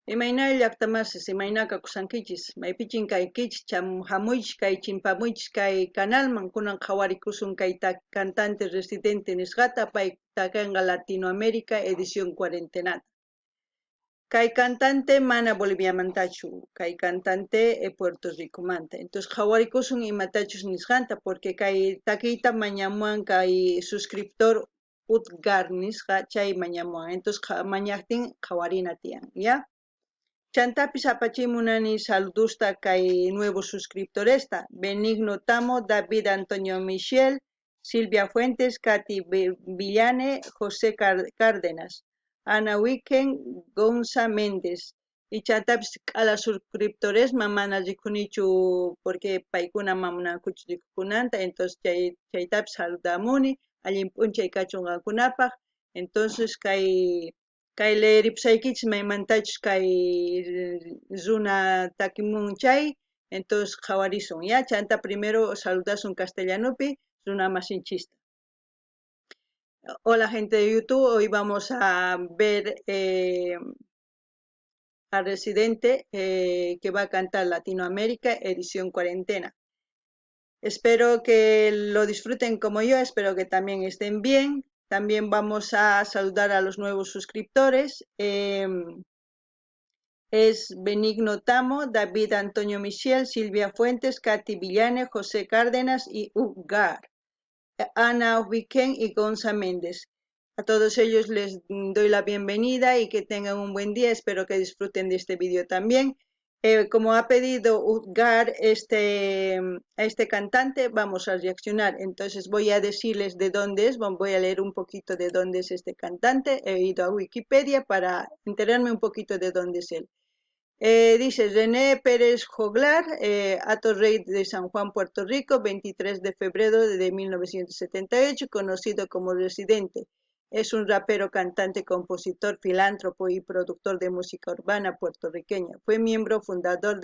Imayna llaqtamasis, imayna kakusankichis, maypichin kaykichis, hamuychis kay chimpamuychis kay kanalman, kunan qhawarikusun kay cantante residente nisqata, pay takanqa Latinoamérica edición cuarentenata. Kay cantante mana Boliviamantachu, kay cantante Puerto Ricomanta. Entonces qhawarikusun imatachus nisqanta, porque kay takiyta mañamuwan kay suscriptor Utgar nisqa chay mañamuwan. Entonces mañajtin qhawarina tiyan, ya? Chantapis apachimunani saludusta kay nuevo suscriptoresta, Benigno Tamo, David Antonio Michel, Silvia Fuentes, Katy Villane, José Cárdenas, Ana Wiken, Gonza Méndez. Y chantapis k'ala suscriptoresman mana rikunichu porque paykuna ma munankuchu rikukunanta, entonces chaytapis saludamuni, allin p'unchay kachun qankunapaj. Entonces kay leeripusaykichis maymantachus kay runa takimun chay, entonces qhawarisun, ya, chanta primero saludasun castellanopi runa masinchista. Hola gente de YouTube, hoy vamos a ver al residente que va a cantar Latinoamérica edición cuarentena. Espero que lo disfruten como yo, espero que también estén bien. También vamos a saludar a los nuevos suscriptores. Es Benigno Tamo, David Antonio Michel, Silvia Fuentes, Katy Villane, José Cárdenas y Ugar, Ana Viquén y Gonza Méndez. A todos ellos les doy la bienvenida y que tengan un buen día. Espero que disfruten de este vídeo también. Como ha pedido Utgar a este cantante, vamos a reaccionar. Entonces voy a decirles de dónde es, voy a leer un poquito de dónde es este cantante. He ido a Wikipedia para enterarme un poquito de dónde es él. Dice René Pérez Joglar, Hato Rey de San Juan, Puerto Rico, 23 de febrero de 1978, conocido como Residente. Es un rapero, cantante, compositor, filántropo y productor de música urbana puertorriqueña. Fue miembro fundador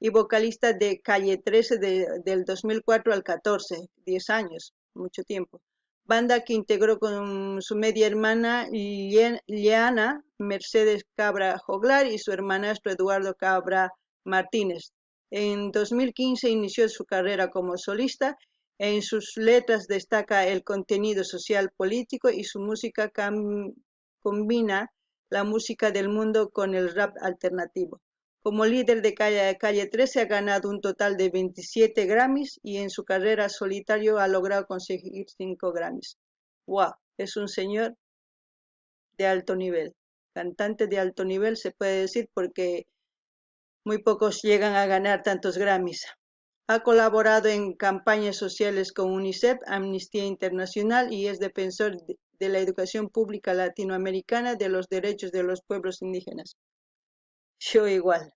y vocalista de Calle 13 del 2004 al 14, 10 años, mucho tiempo. Banda que integró con su media hermana Liana Mercedes Cabra Joglar y su hermanastro Eduardo Cabra Martínez. En 2015 inició su carrera como solista. En sus letras destaca el contenido social político y su música combina la música del mundo con el rap alternativo. Como líder de Calle 13 ha ganado un total de 27 Grammys y en su carrera solitario ha logrado conseguir 5 Grammys. ¡Guau! Es un señor de alto nivel, cantante de alto nivel se puede decir porque muy pocos llegan a ganar tantos Grammys. Ha colaborado en campañas sociales con UNICEF, Amnistía Internacional y es defensor de la educación pública latinoamericana, de los derechos de los pueblos indígenas. Yo igual,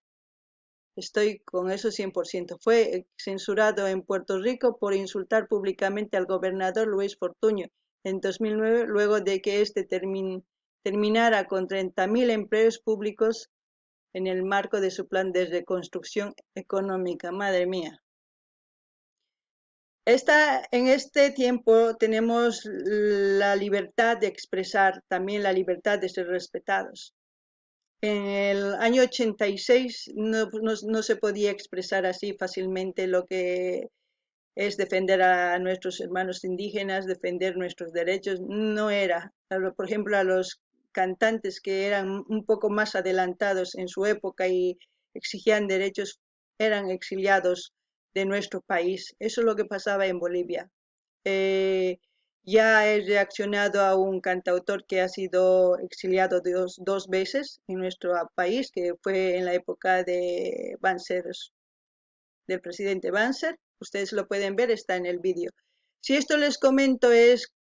estoy con eso 100%. Fue censurado en Puerto Rico por insultar públicamente al gobernador Luis Fortuño en 2009, luego de que este terminara con 30.000 empleos públicos en el marco de su plan de reconstrucción económica. Madre mía. En este tiempo tenemos la libertad de expresar, también la libertad de ser respetados. En el año 86 no se podía expresar así fácilmente lo que es defender a nuestros hermanos indígenas, defender nuestros derechos. No era, por ejemplo, a los cantantes que eran un poco más adelantados en su época y exigían derechos, eran exiliados de nuestro país. Eso es lo que pasaba en Bolivia. Ya he reaccionado a un cantautor que ha sido exiliado dos veces en nuestro país, que fue en la época de Banzer, del presidente Banzer. Ustedes lo pueden ver, está en el vídeo. Si esto les comento es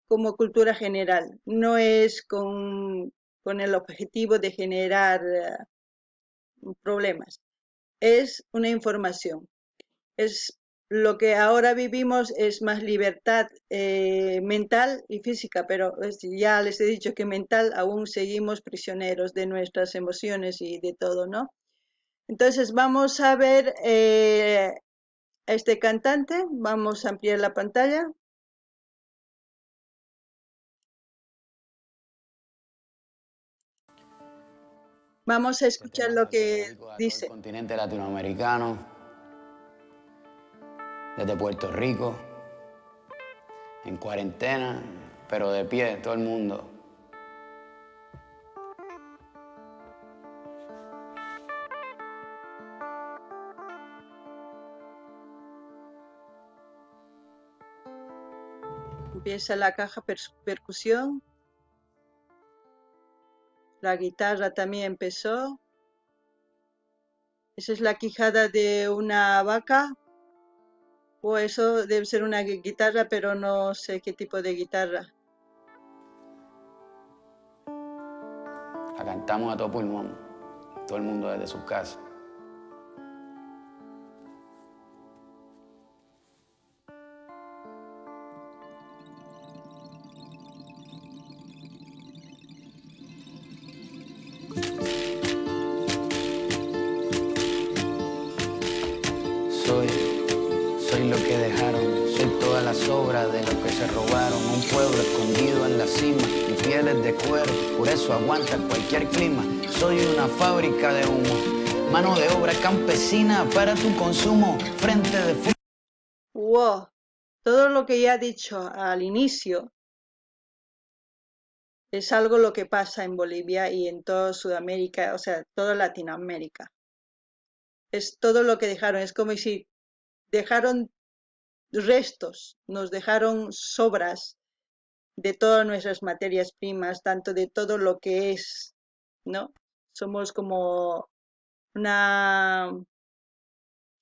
como cultura general, no es con el objetivo de generar problemas. Es una información. Es lo que ahora vivimos es más libertad mental y física, pero ya les he dicho que mental aún seguimos prisioneros de nuestras emociones y de todo, ¿no? Entonces vamos a ver a este cantante, vamos a ampliar la pantalla. Vamos a escuchar lo que dice. El continente latinoamericano, desde Puerto Rico, en cuarentena, pero de pie todo el mundo. Empieza la caja percusión. La guitarra también empezó. Esa es la quijada de una vaca. O eso debe ser una guitarra, pero no sé qué tipo de guitarra. La cantamos a todo pulmón, todo el mundo desde sus casas. Soy, soy lo que dejaron, soy toda la sobra de lo que se robaron. Un pueblo escondido en la cima, mi piel es de cuero, por eso aguanta cualquier clima. Soy una fábrica de humo, mano de obra campesina para tu consumo, frente de Wow, todo lo que ya he dicho al inicio es algo lo que pasa en Bolivia y en toda Sudamérica, o sea, toda Latinoamérica. Es todo lo que dejaron, es como si dejaron restos, nos dejaron sobras de todas nuestras materias primas, tanto de todo lo que es, ¿no? Somos como una...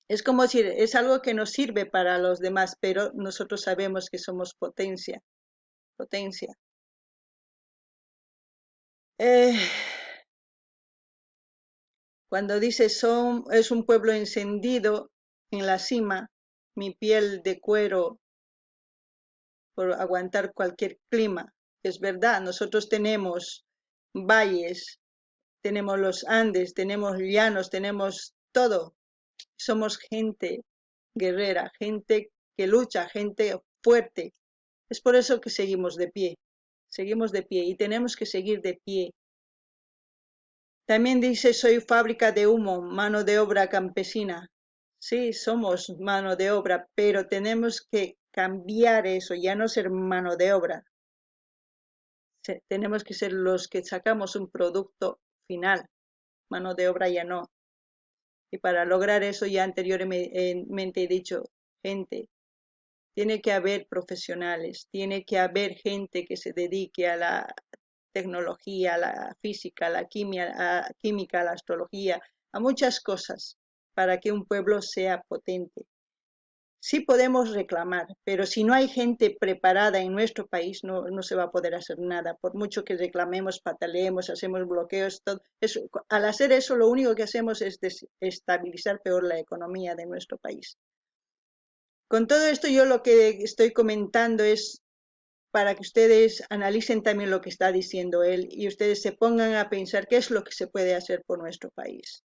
Es como decir, es algo que nos sirve para los demás, pero nosotros sabemos que somos potencia, potencia. Cuando dice es un pueblo encendido en la cima, mi piel de cuero por aguantar cualquier clima. Es verdad, nosotros tenemos valles, tenemos los Andes, tenemos llanos, tenemos todo. Somos gente guerrera, gente que lucha, gente fuerte. Es por eso que seguimos de pie, seguimos de pie y tenemos que seguir de pie. También dice, soy fábrica de humo, mano de obra campesina. Sí, somos mano de obra, pero tenemos que cambiar eso, ya no ser mano de obra. Tenemos que ser los que sacamos un producto final. Mano de obra ya no. Y para lograr eso ya anteriormente he dicho, gente, tiene que haber profesionales, tiene que haber gente que se dedique a la tecnología, a la física, a la química, a la astrología, a muchas cosas para que un pueblo sea potente. Sí podemos reclamar, pero si no hay gente preparada en nuestro país, no se va a poder hacer nada. Por mucho que reclamemos, pataleemos, hacemos bloqueos, todo eso, al hacer eso, lo único que hacemos es desestabilizar peor la economía de nuestro país. Con todo esto, yo lo que estoy comentando es para que ustedes analicen también lo que está diciendo él y ustedes se pongan a pensar qué es lo que se puede hacer por nuestro país.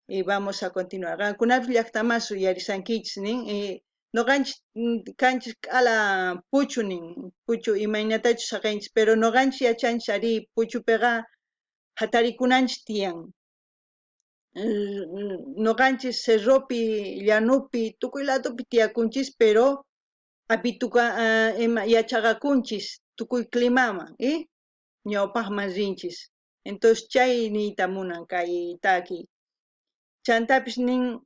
Y vamos a continuar. Qankunapis llaqtamas uyarisankichis nin, noqanchis kanchis k'ala puchu nin, puchu imaynatachus saqenchis, pero noqanchis yachanchis ari puchupiqa hatarikunanchis tiyan. Noqanchis cerropi, llanupi, tukuy ladopi tiyakunchis, pero apituka yachaqakunchis tukuy climaman, ñawpaqman rinchis. Entonces chay niyta munan kay taki. Chantapis nin,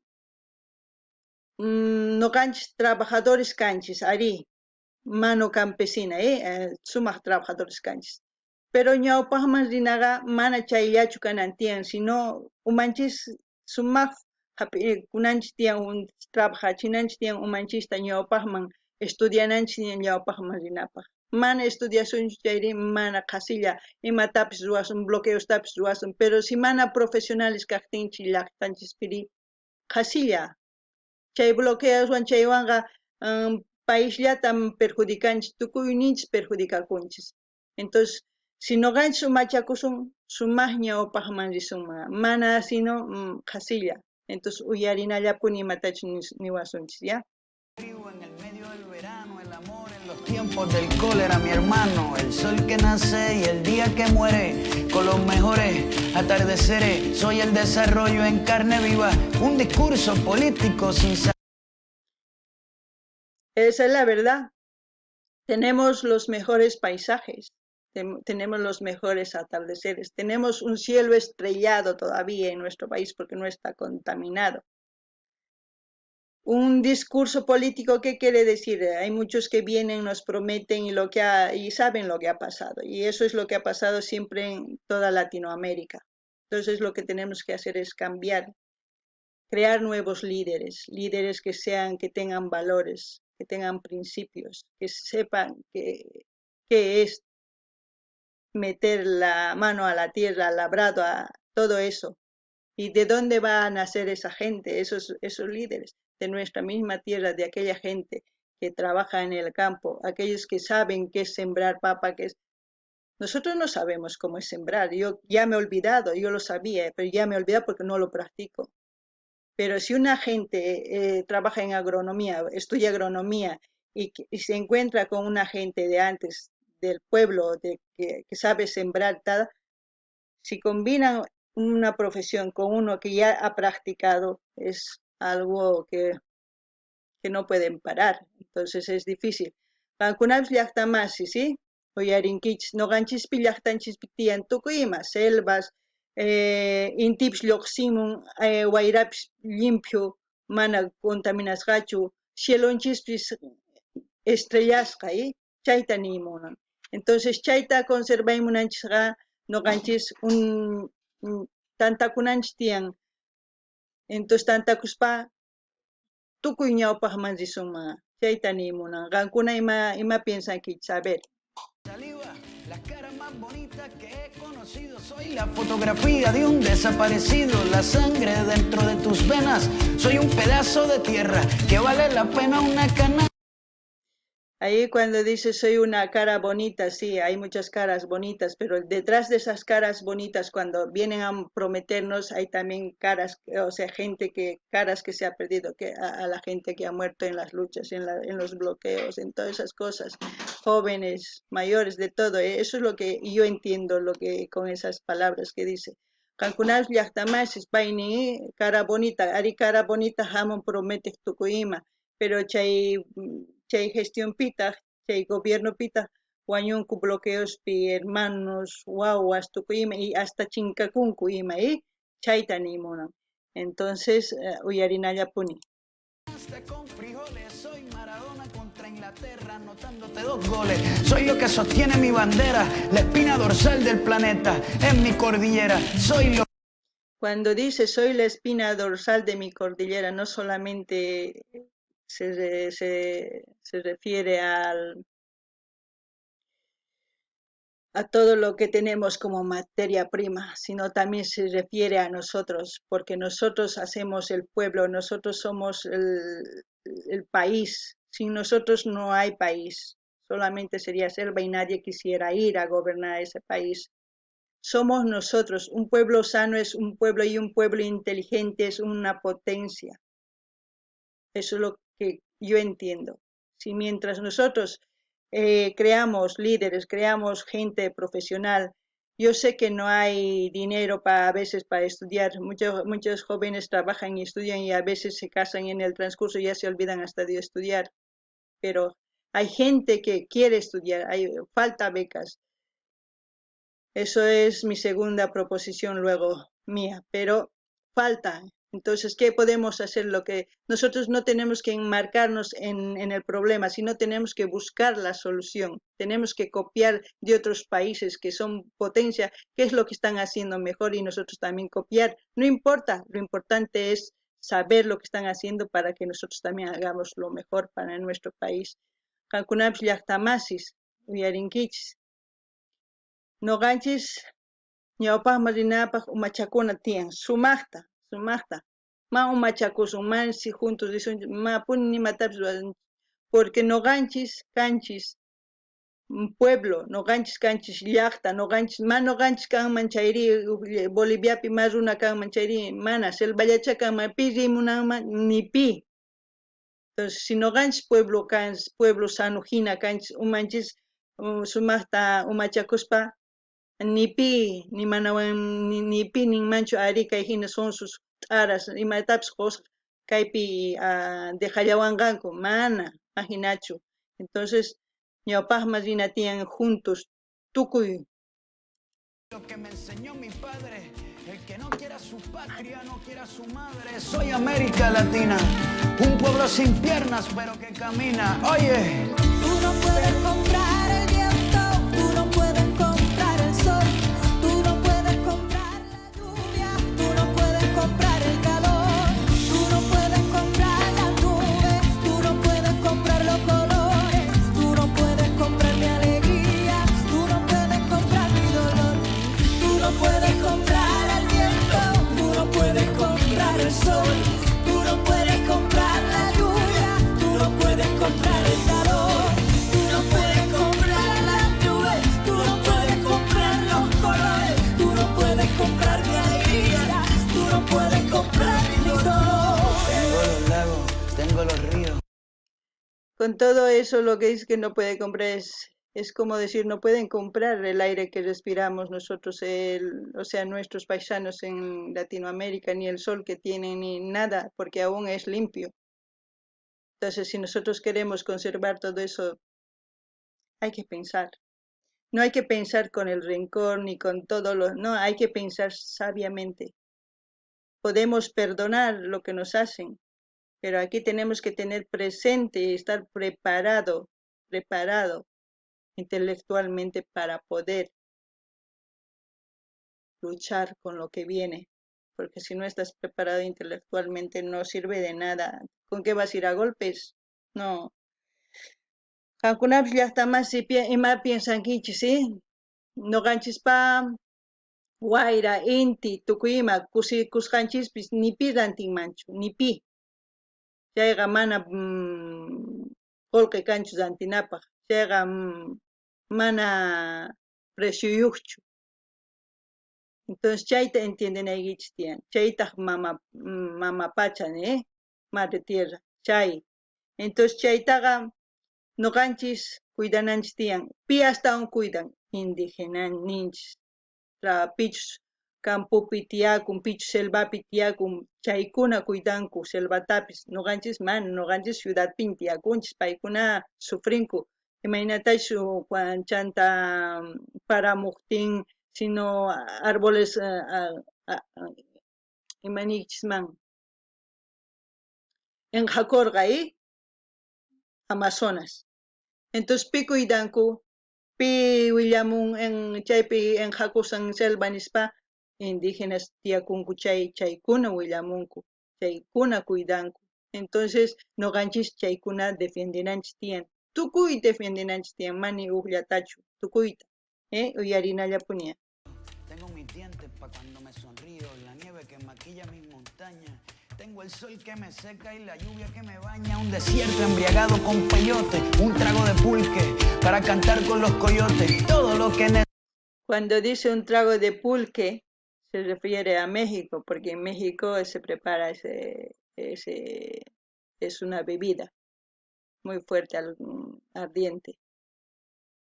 noqanchis trabajadores kanchis, ari, mano campesina, sumaq trabajadores kanchis. Pero ñawpaqman rinaqa mana chayllachu kanan tiyan, sino umanchis sumaq kunanchis tiyan, trabajachinanchis tiyan umanchista ñawpaqman, estudiananchis tiyan ñawpaqman rinapaq. Mana estudiasunchu chayri, mana qhasilla imatapis ruwasun, bloqueostapis ruwasun, pero si mana profesionales kaqtinchis llaqtanchispiri qhasilla. Chay bloqueoswan chaywanqa paisllatam perjudicanchis, tukuyninchis perjudicakunchis. Entonces, si noqanchis sumachakusun, sumaq ñawpaqman risunman, mana sino qhasilla. Entonces, uyarinallapuni imatachus niwasunchis, ¿ya? En el medio del verano, el amor en los Tiempos del cólera, mi hermano, el sol que nace y el día que muere, con los mejores atardeceres, soy el desarrollo en carne viva, un discurso político sin Esa es la verdad. Tenemos los mejores paisajes, tenemos los mejores atardeceres, tenemos un cielo estrellado todavía en nuestro país porque no está contaminado. Un discurso político, ¿qué quiere decir? Hay muchos que vienen, nos prometen y, lo que y saben lo que ha pasado. Y eso es lo que ha pasado siempre en toda Latinoamérica. Entonces lo que tenemos que hacer es cambiar, crear nuevos líderes, líderes que sean, que tengan valores, que tengan principios, que sepan qué es meter la mano a la tierra, al labrado, a todo eso. ¿Y de dónde va a nacer esa gente, esos, esos líderes? De nuestra misma tierra, de aquella gente que trabaja en el campo, aquellos que saben qué es sembrar papa, qué es... Nosotros no sabemos cómo es sembrar. Yo ya me he olvidado, yo lo sabía, pero ya me he olvidado porque no lo practico. Pero si una gente trabaja en agronomía, estudia agronomía y se encuentra con una gente de antes, del pueblo, de, que sabe sembrar, tal, si combinan una profesión con uno que ya ha practicado, es algo que no pueden parar. Entonces es difícil. Qankunapis llaqtamasi, ¿sí? Uyarinkichis, noqanchispi llaqtanchispi tiyan tukuy ima, selvas, intipis lluqsimun, wayrapis limpio, mana contaminasqachu, cielonchispis estrellasqa, chayta niymunan. Entonces chayta conservaymunanchisqa noqanchis un tantakunanchis tiyan. Entonces tantakuspa tukuy ñawpaqman risunman, chayta niymunan. Qankuna ima ima piensankichis? A ver. Saliva, la cara más bonita que he conocido. Soy la fotografía de un desaparecido, la sangre dentro de tus venas. Soy un pedazo de tierra que vale la pena una cana. Ahí cuando dice soy una cara bonita, sí, hay muchas caras bonitas, pero detrás de esas caras bonitas, cuando vienen a prometernos, hay también caras, o sea, gente que, caras que se ha perdido, que a la gente que ha muerto en las luchas, en los bloqueos, en todas esas cosas, jóvenes, mayores, de todo. Eso es lo que yo entiendo lo que con esas palabras que dice. Qankunapis llaqtamasis paynin cara bonita, ari cara bonita hamun prometeq tukuy ima, pero chay chay gestión pitaq, chay gobierno pitaq, wañunku bloqueospi hermanos, wawas, tukuy ima, y hasta chinkakunku ima, chayta niymunan. Entonces, uyarinallapuni. Con frijoles, soy Maradona contra Inglaterra, anotándote 2 goles. Soy lo que sostiene mi bandera, la espina dorsal del planeta, en mi cordillera. Soy lo... Cuando dice soy la espina dorsal de mi cordillera, no solamente se refiere a todo lo que tenemos como materia prima, sino también se refiere a nosotros, porque nosotros hacemos el pueblo, nosotros somos el país. Sin nosotros no hay país, solamente sería selva y nadie quisiera ir a gobernar ese país. Somos nosotros, un pueblo sano es un pueblo y un pueblo inteligente es una potencia. Eso es lo que yo entiendo. Si mientras nosotros creamos líderes, creamos gente profesional, yo sé que no hay dinero a veces para estudiar. Muchos jóvenes trabajan y estudian y a veces se casan y en el transcurso ya se olvidan hasta de estudiar. Pero hay gente que quiere estudiar, falta becas. Eso es mi segunda proposición luego mía, pero falta. Entonces, ¿qué podemos hacer? Lo que nosotros no tenemos que enmarcarnos en el problema, sino tenemos que buscar la solución. Tenemos que copiar de otros países que son potencia, qué es lo que están haciendo mejor y nosotros también copiar. No importa, lo importante es saber lo que están haciendo para que nosotros también hagamos lo mejor para nuestro país. Qankunapis llaqtamasis, uyarinkichis. Noqanchis ñawpaqman rinapaq umachakuna tiyan, sumaqta. Sumaqta, ma umachakusun, ma si juntos risunchis, ma puni nimatapis ruwasunchis, porque noqanchis kanchis pueblo, noqanchis kanchis llaqta, noqanchis, ma noqanchis kanman chayri Boliviapi ma runa kanman chayri, mana selvallacha kanman, pi rimunanman, ni pi. Entonces, si noqanchis pueblo kanchis, pueblo sano hina kanchis, umanchis sumaqta umachakuspa, ni pi, ni manawan, ni pi ninmanchu ari kay hina sonsos t'aras, imatapis qosaq kaypi dejallawanqanku, mana, ajinachu. Entonces, ñawpaqman rina tiyan juntos, tukuy. Lo que me enseñó mi padre, el que no quiera su patria, no quiera su madre. Soy América Latina, un pueblo sin piernas pero que camina. Oye, tú no puedes comprar el viento, tú no puedes comprar el sol, tú no puedes comprar la lluvia, tú no puedes comprar el calor, tú no puedes comprar la nube, tú no puedes comprar los colores, tú no puedes comprar mi alegría, tú no puedes comprar mi dolor, tú no puedes comprar al viento, tú no puedes comprar el sol, tú no puedes comprar la lluvia, tú no puedes comprar el calor, tú no puedes comprar la nube, tú no puedes comprar los colores, tú no puedes comprar mi alegría, tú no puedes comprar mi dolor. Tengo los lagos, tengo los ríos. Con todo eso lo que dice que no puede comprar es como decir, no pueden comprar el aire que respiramos nosotros, nuestros paisanos en Latinoamérica, ni el sol que tienen, ni nada, porque aún es limpio. Entonces, si nosotros queremos conservar todo eso, hay que pensar. No hay que pensar con el rencor ni con todo lo... No, hay que pensar sabiamente. Podemos perdonar lo que nos hacen, pero aquí tenemos que tener presente y estar preparado intelectualmente para poder luchar con lo que viene, porque si no estás preparado intelectualmente no sirve de nada. ¿Con qué vas a ir a golpes? No. Qankunapis llaqtamasi ima piensankichis, ¿sí? Noqanchispa wayra, inti, tukuy ima kusikusqanchispis ni pi rantinmanchu, ni pi. Chayqa mana qolqe kanchu rantinapaq, chayqa mana precioyuqchu. Entonces chayta entiendenaykichis tiyan, chaytaq mama pacha, Madre tierra, chay. Entonces chaytaqa noqanchis cuidananchis tiyan. Pi astawan cuidan? Indígena ninchis. Pichus campopi tiyakun, pichus selvapi tiyakun, chaykuna cuidanku selvatapis. Noqanchis mana, noqanchis ciudadpin tiyakunchis, paykuna sufrinku. Imaynatachus chanta paramuqtin, sino árboles, imanichisman enjakorqa, Amazonas. Entonces pi cuidanku, pi willamun en chaypi enjakusan selva nispa, indígenas tiyakunku chay, chaykuna willamunku, chaykuna cuidanku. Entonces noqanchis chaykuna defendenanchis tiyan, tukuy defendenanchis tiyan, mani ujllatachu, tukuyta, uyarinallapuniya. Tengo mis dientes pa' cuando me sonrío, la nieve que maquilla mis montañas. Tengo el sol que me seca y la lluvia que me baña, un desierto embriagado con peyote, un trago de pulque para cantar con los coyotes, todo lo que Cuando dice un trago de pulque, se refiere a México, porque en México se prepara es una bebida muy fuerte, ardiente.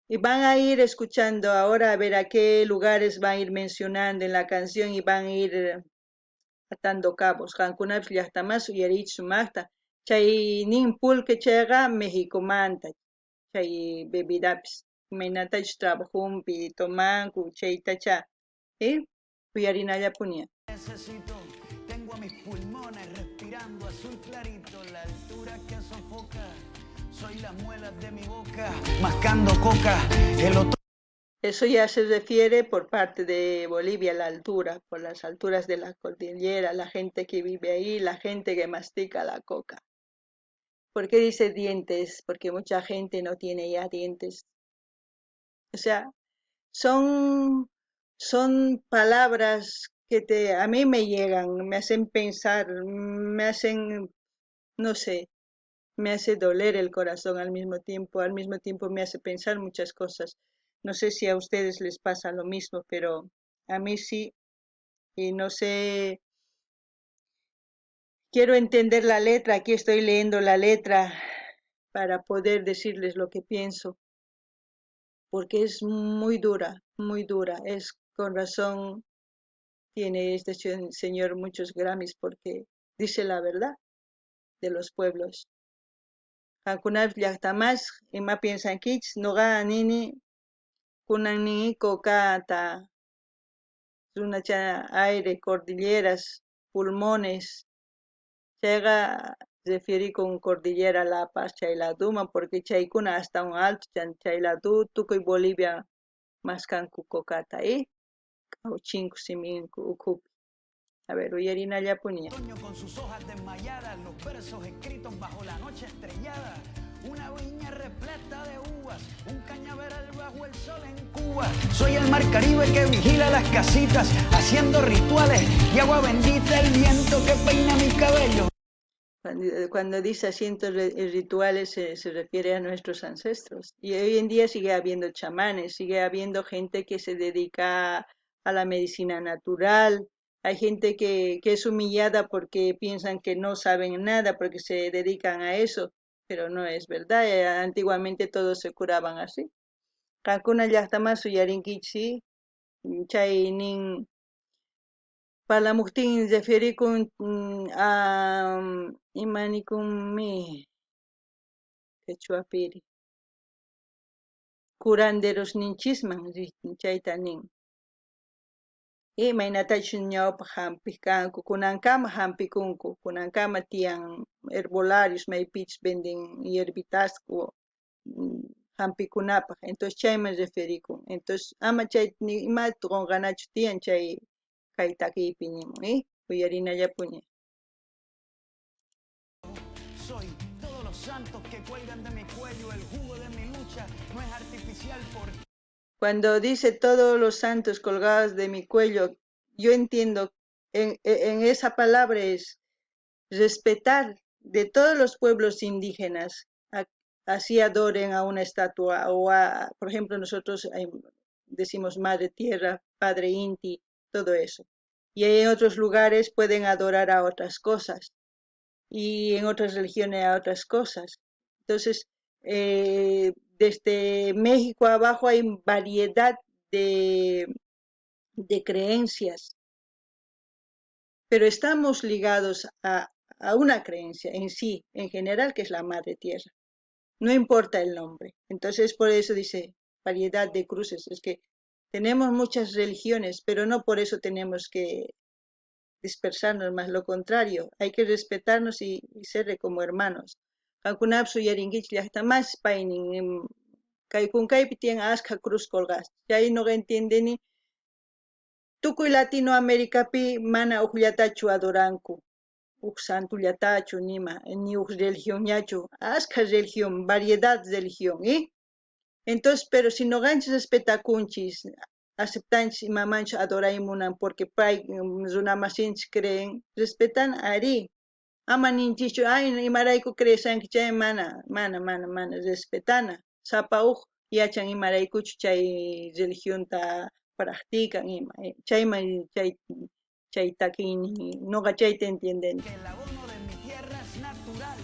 Y van a ir escuchando ahora a ver a qué lugares van a ir mencionando en la canción y van a ir atando cabos. Qankunapis llaqtamas uyariychis sumaqta. Chay nin pulque chayqa Mexicomanta, chay bebidapis. Imaynatachus trabajumpi tomanku chaytacha, Uyarinallapuni. Necesito, tengo a mis pulmones respirando azul clarito, la altura que sofoca. Soy las muelas de mi boca, mascando coca, el otro. Eso ya se refiere por parte de Bolivia, la altura, por las alturas de la cordillera, la gente que vive ahí, la gente que mastica la coca. ¿Por qué dice dientes? Porque mucha gente no tiene ya dientes. Son palabras que a mí me llegan, me hacen pensar, me hacen, no sé, me hace doler el corazón al mismo tiempo, al mismo tiempo me hace pensar muchas cosas. No sé si a ustedes les pasa lo mismo, pero a mí sí, y no sé. Quiero entender la letra, aquí estoy leyendo la letra para poder decirles lo que pienso, porque es muy dura, muy dura. Es con razón tiene este señor muchos Grammys, porque dice la verdad de los pueblos. Qankunapis llaqtamas ima piensankichis nuqa nini kunan nini cocata runacha aire, cordilleras, pulmones. Chayqa refiere con cordillera La Paz chay laduman porque chaykuna hasta un alto chay ladu tukuy Bolivia maskanku cocata y kawchinku siminku ukhupi. A ver, uyarinallapuni. Otoño con sus hojas desmayadas, los versos escritos bajo la noche estrellada. Una viña repleta de uvas, un cañaveral bajo el sol en Cuba. Soy el mar Caribe que vigila las casitas, haciendo rituales y agua bendita, el viento que peina mi cabello. Cuando dice haciendo rituales se refiere a nuestros ancestros. Y hoy en día sigue habiendo chamanes, sigue habiendo gente que se dedica a la medicina natural. Hay gente que es humillada porque piensan que no saben nada, porque se dedican a eso, pero no es verdad. Antiguamente todos se curaban así. Qankuna llaqtamas uyarinkichis, chay nin parlamuqtin referikun a imanikunmi quechuapiri curanderos ninchisman chayta nin. Imaynatachus ñawpaq hampiq kanku, kunankama hampikunku, kunankama tiyan herbolarios maypichus venden hierbitasku hampikunapaq, entonces chayman referikun. Entonces ama chay ni imata qunqanachu tiyan chay kay takiypi nimun, uyarinallapuni. Soy todos los santos que cuelgan de mi cuello, el jugo de mi lucha no es artificial porque Cuando dice todos los santos colgados de mi cuello, yo entiendo en esa palabra es respetar de todos los pueblos indígenas, así adoren a una estatua o a, por ejemplo, nosotros decimos Madre Tierra, Padre Inti, todo eso. Y en otros lugares pueden adorar a otras cosas y en otras religiones a otras cosas. Entonces, desde México abajo hay variedad de creencias, pero estamos ligados a una creencia en sí, en general, que es la Madre Tierra. No importa el nombre. Entonces, por eso dice variedad de cruces. Es que tenemos muchas religiones, pero no por eso tenemos que dispersarnos, más lo contrario, hay que respetarnos y ser como hermanos. Qankunapis uyarinkichis llaqtamas paynin kay kunkaypi tiyan askha cruz colgadas. Chay nuqa entiendeni tukuy Latinoamericapi mana ujllatachu adoranku, uj santullatachu nima, ni uj religionñachu, askha religión, variedad de religión, ¿eh? Entonces, pero si nuqanchis respetakunchis, aceptanchis imamanchus adoray munan porque pay runamasinchis creen, respetan ari. Ama ninchischu, ay, imarayku creeshanki chay, mana, mana, mana, mana, respetana. Sapa uj yachan imaraykuchu chay religionta practican ima, chayman chay chay takiyni, nuqa chayta entiendeni. Que el abono de mi tierra es natural.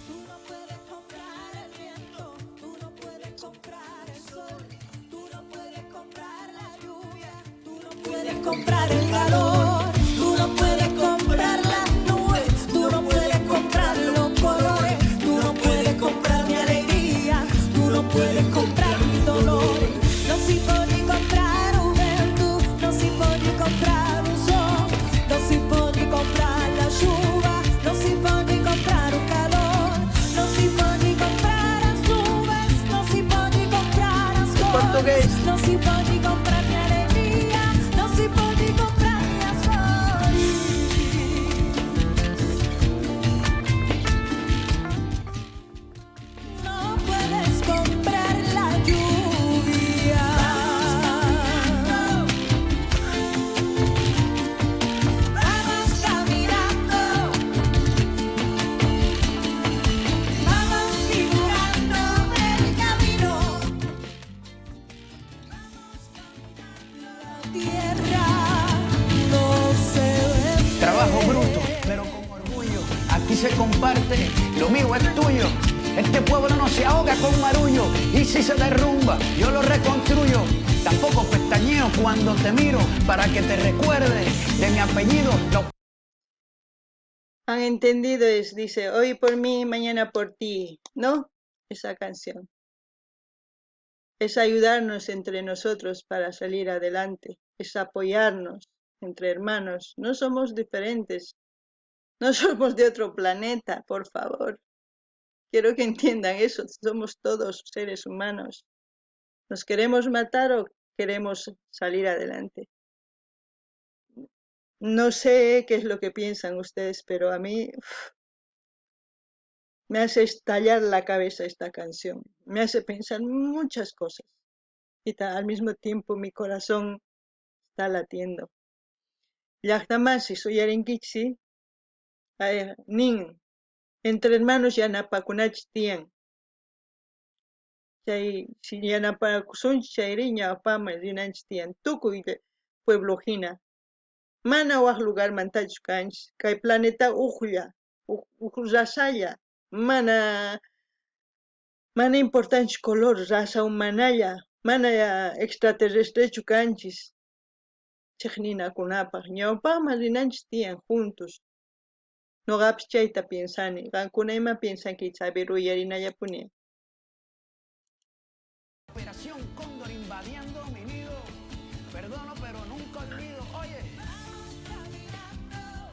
Tú no puedes comprar el viento, tú no puedes comprar el sol, tú no puedes comprar la lluvia, tú no puedes comprar el calor, tú no puedes comprar las nubes, tú no puedes comprar los colores, tú no puedes comprar mi alegría, tú no puedes comprar mis dolores. No se puede comprar un vento, no se puede comprar un sol, no se puede comprar la chuva, no se puede comprar un calor, no se puede comprar as nubes, no se puede comprar as cores, Portugués. no se puede comprar mi alegría, no se puede comprar mi se comparte. Lo mío es tuyo. Este pueblo no se ahoga con marullo. Y si se derrumba, yo lo reconstruyo. Tampoco pestañeo cuando te miro para que te recuerdes de mi apellido. Lo Han entendido, es, dice, hoy por mí, mañana por ti, ¿no? Esa canción. Es ayudarnos entre nosotros para salir adelante, es apoyarnos entre hermanos. No somos diferentes, no somos de otro planeta, por favor. Quiero que entiendan eso, somos todos seres humanos. ¿Nos queremos matar o queremos salir adelante? No sé qué es lo que piensan ustedes, pero a mí me hace estallar la cabeza esta canción. Me hace pensar muchas cosas. Y al mismo tiempo mi corazón está latiendo. Llaqtamasi uyarinkichik nin entre hermanos yanapakunachik tiyan. Chay si yanapakusunchik chayri ñawpaman rinanchik tiyan tukuy pueblo hina. Mana waj lugarmantachu kanchik kay planeta ujlla, uj razalla, mana mana importanchu color, raza humanalla, mana extraterrestrechu kanchis. Chejninakunapaj ñawpaqman rinanchik tiyan juntos. Noqapis chayta piensani, qankuna ima piensankichik, a ver uyarinallapuni. Operación Cóndor invadiendo mi nido. Perdono, pero nunca olvido. Oye. Vamos caminando,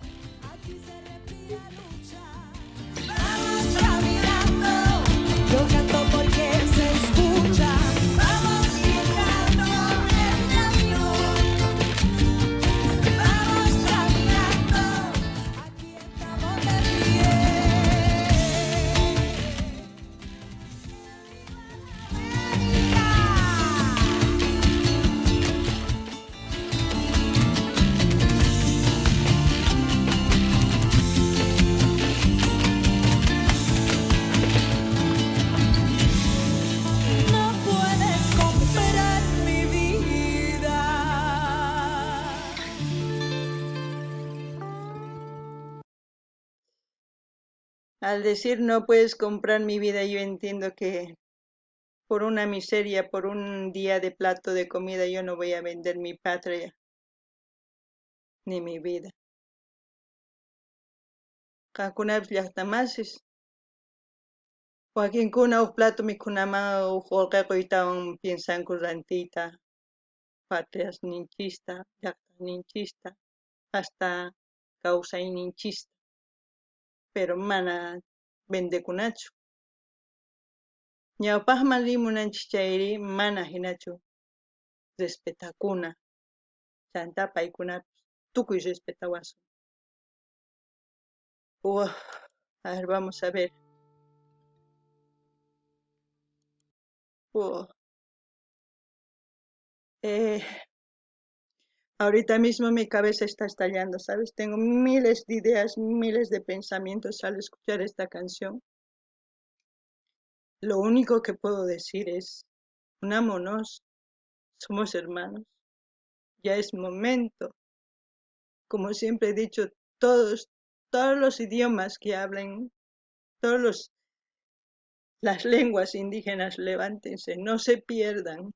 aquí se respira lucha. Vamos caminando, yo canto porque se escucha. Vamos quitando el camino. Vamos caminando, aquí estamos de pie. América. No puedes comprar mi vida. Al decir no puedes comprar mi vida, yo entiendo que por una miseria, por un día de plato de comida, yo no voy a vender mi patria ni mi vida. Qankunapis llaqtamasis wakinkuna uj plato mikhunaman uj qullqi quytawan piensanku rantiyta patriasninchista, llaqtaninchista, hasta kawsayninchista, pero mana vendekunachu. Ñawpaqman rimunanchik chayri mana hinachu respetakuna, chanta paykunapis tukuy respetawasun. Uf, a ver, vamos a ver. Uf. Ahorita mismo mi cabeza está estallando, ¿sabes? Tengo miles de ideas, miles de pensamientos al escuchar esta canción. Lo único que puedo decir es, unámonos, somos hermanos. Ya es momento. Como siempre he dicho, todos los idiomas que hablen, todos los, las lenguas indígenas, levántense, no se pierdan.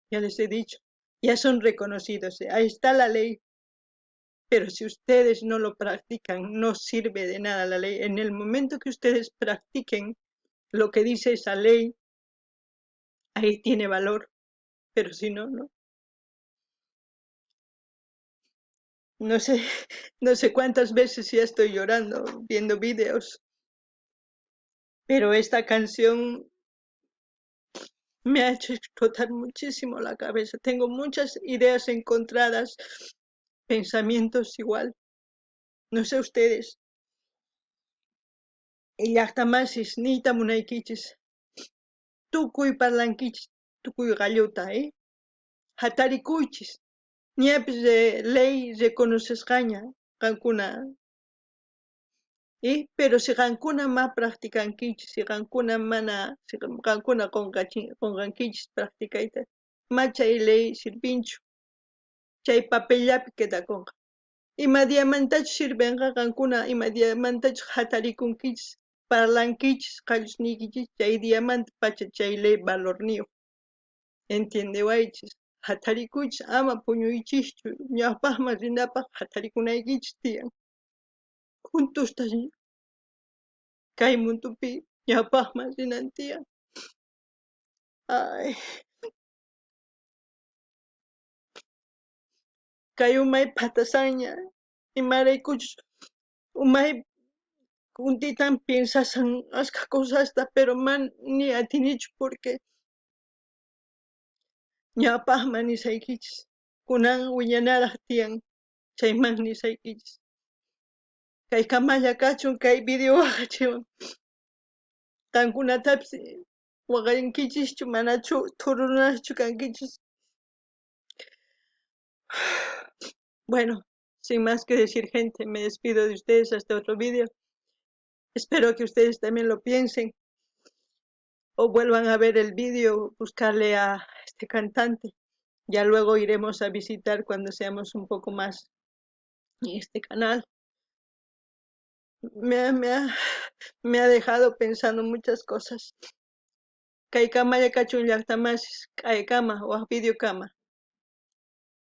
Ya les he dicho, ya son reconocidos, ahí está la ley. Pero si ustedes no lo practican, no sirve de nada la ley. En el momento que ustedes practiquen lo que dice esa ley, ahí tiene valor, pero si no, no. No sé, no sé cuántas veces ya estoy llorando viendo vídeos, pero esta canción me ha hecho explotar muchísimo la cabeza. Tengo muchas ideas encontradas, pensamientos igual. No sé ustedes. Llaqtamasis niyta munaykichis. Tukuy parlankichis, tukuy qalluta, Hatarikuychis. Ñapis ley reconocesqaña qankuna. Pero si qankuna ma practicankichis, si qankuna mana, si qankuna qunqankichis practicayta, ma chay ley sirvinchu. Chay papellapi quedakunqa. Ima diamantachus sirvenqa qankuna, ima diamantachus jatarikunkichis, parlankichis, qallusniykichis, chay diamanta pacha chay ley valorniyoj. Entiendewaychis, jatarikuychis, ama puñuychischu, ñawpajman rinapaj jatarikunaykichis tiyan. Juntosta kay mundopi ñawpajman rinan tiyan. Ay. Kay umay phatasanña, imaraykuchus umay kuntitan piensasan ashkha cosasta, pero man ni atinichu porque ñawpajman nisaykichis, kunan wiñanaraj tiyan, chayman nisaykichis. Kay kamalla kachun kay video waqachiwan. Qankunatapis waqankichischu manachu thurunaschu kankichis. Bueno, sin más que decir, gente, me despido de ustedes hasta otro video. Espero que ustedes también lo piensen o vuelvan a ver el vídeo, buscarle a este cantante. Ya luego iremos a visitar cuando seamos un poco más en este canal. Me ha dejado pensando muchas cosas. Kay kamalla kachun llaqtamasis, k'aykama, waj video kama.